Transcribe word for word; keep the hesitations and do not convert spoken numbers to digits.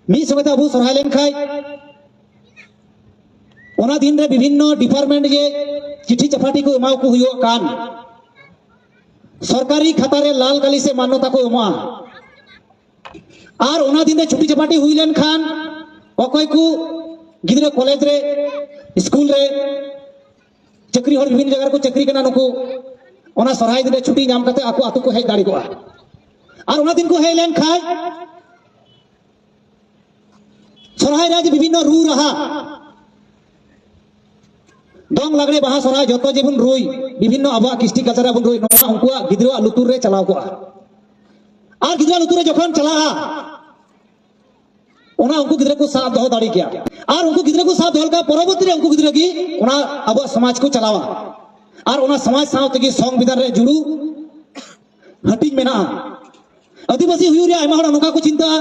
ᱢᱤᱫ ᱥᱚᱸᱜᱮ ᱛᱮ ᱟᱵᱚ ᱥᱚᱨᱦᱟᱭ ᱞᱮᱱᱠᱷᱟᱱ, ᱚᱱᱟ ᱫᱤᱱ ᱨᱮ ᱵᱤᱵᱷᱤᱱᱱᱚ ᱰᱤᱯᱟᱨᱴᱢᱮᱱᱴ ᱡᱮ ᱪᱤᱴᱷᱤ ᱪᱟᱯᱟᱴᱤ ᱠᱚ ᱮᱢᱟ ᱠᱚ ᱦᱩᱭᱩᱜ ᱠᱟᱱ, ᱥᱚᱨᱠᱟᱨᱤ ᱠᱷᱟᱛᱟ ᱨᱮ ᱞᱟᱞ ᱠᱟᱞᱤ ᱥᱮ ᱢᱟᱱᱱᱚᱛᱟ ᱠᱚ ᱮᱢᱚᱜᱼᱟ᱾ ᱟᱨ ᱚᱱᱟ ᱫᱤᱱ ᱨᱮ ᱪᱷᱩᱴᱤ ᱪᱟᱯᱟᱴᱤ ᱦᱩᱭ ᱞᱮᱱᱠᱷᱟᱱ, ᱚᱠᱚᱭ ᱠᱚ ᱜᱤᱫᱽᱨᱟᱹ ᱠᱚᱞᱮᱡᱽ ᱨᱮ, ᱥᱠᱩᱞ ᱨᱮ, ᱪᱟᱹᱠᱨᱤ ᱦᱚᱲ ᱵᱤᱵᱷᱤᱱᱱᱚ ᱡᱟᱭᱜᱟ ᱨᱮᱠᱚ ᱪᱟᱹᱠᱨᱤ ᱠᱟᱱᱟ, ᱱᱩᱠᱩ ᱚᱱᱟ ᱥᱚᱨᱦᱟᱭ ᱫᱤᱱ ᱨᱮ ᱪᱷᱩᱴᱤ ᱧᱟᱢ ᱠᱟᱛᱮ ᱟᱠᱚ ᱟᱹᱛᱩ ᱠᱚ ᱦᱮᱡ ᱫᱟᱲᱮ ᱠᱚᱜᱼᱟ᱾ ᱟᱨ ᱚᱱᱟ ᱫᱤᱱ ᱠᱚ ᱦᱮᱡ ᱞᱮᱱᱠᱷᱟᱱ, ᱥᱚᱨᱦᱟᱭ ᱨᱮ ᱡᱮ ᱵᱤᱵᱷᱤᱱᱱᱚ ᱨᱩ ᱨᱟᱦᱟ, ᱫᱚᱝ, ᱞᱟᱜᱽᱲᱮ, ᱵᱟᱦᱟ, ᱥᱚᱨᱦᱟᱭ ᱡᱚᱛᱚ ᱡᱮᱵᱚᱱ ᱨᱩᱭ, ᱵᱤᱵᱷᱤᱱᱱᱚ ᱟᱵᱚᱣᱟᱜ ᱠᱨᱤᱥᱴᱤ ᱠᱟᱞᱪᱟᱨ ᱨᱮᱵᱚᱱ ᱨᱩᱭ, ᱱᱚᱣᱟ ᱩᱱᱠᱩᱣᱟᱜ ᱜᱤᱫᱽᱨᱟᱹᱣᱟᱜ ᱞᱩᱛᱩᱨ ᱨᱮ ᱪᱟᱞᱟᱣ ᱠᱚᱜᱼᱟ᱾ ᱟᱨ ᱜᱤᱫᱽᱨᱟᱹ ᱞᱩᱛᱩᱨ ᱨᱮ ᱡᱚᱠᱷᱚᱱ ᱪᱟᱞᱟᱜᱼᱟ, ᱚᱱᱟ ᱩᱱᱠᱩ ᱜᱤᱫᱽᱨᱟᱹ ᱠᱚ ᱥᱟᱵ ᱫᱚᱦᱚ ᱫᱟᱲᱮ ᱠᱮᱭᱟ᱾ ᱟᱨ ᱩᱱᱠᱩ ᱜᱤᱫᱽᱨᱟᱹ ᱠᱚ ᱥᱟᱵ ᱫᱚᱦᱚ ᱞᱮᱠᱷᱟᱱ, ᱯᱚᱨᱚᱵᱚᱨᱛᱤ ᱨᱮ ᱩᱱᱠᱩ ᱜᱤᱫᱽᱨᱟᱹ ᱜᱮ ᱚᱱᱟ ᱟᱵᱚᱣᱟᱜ ᱥᱚᱢᱟᱡᱽ ᱠᱚ ᱪᱟᱞᱟᱣᱟ᱾ ᱟᱨ ᱚᱱᱟ ᱥᱚᱢᱟᱡᱽ ᱥᱟᱶ ᱛᱮᱜᱮ ᱥᱚᱝᱵᱤᱫᱷᱟᱱ ᱨᱮ ᱡᱩᱲᱩ ᱦᱟᱹᱴᱤᱧ ᱢᱮᱱᱟᱜᱼᱟ᱾ ᱟᱹᱫᱤᱵᱟᱹᱥᱤ ᱦᱩᱭᱩᱜ ᱨᱮᱭᱟᱜ ᱟᱭᱢᱟ ᱦᱚᱲ ᱱᱚᱝᱠᱟ ᱠᱚ ᱪᱤᱱᱛᱟᱹᱜᱼᱟ,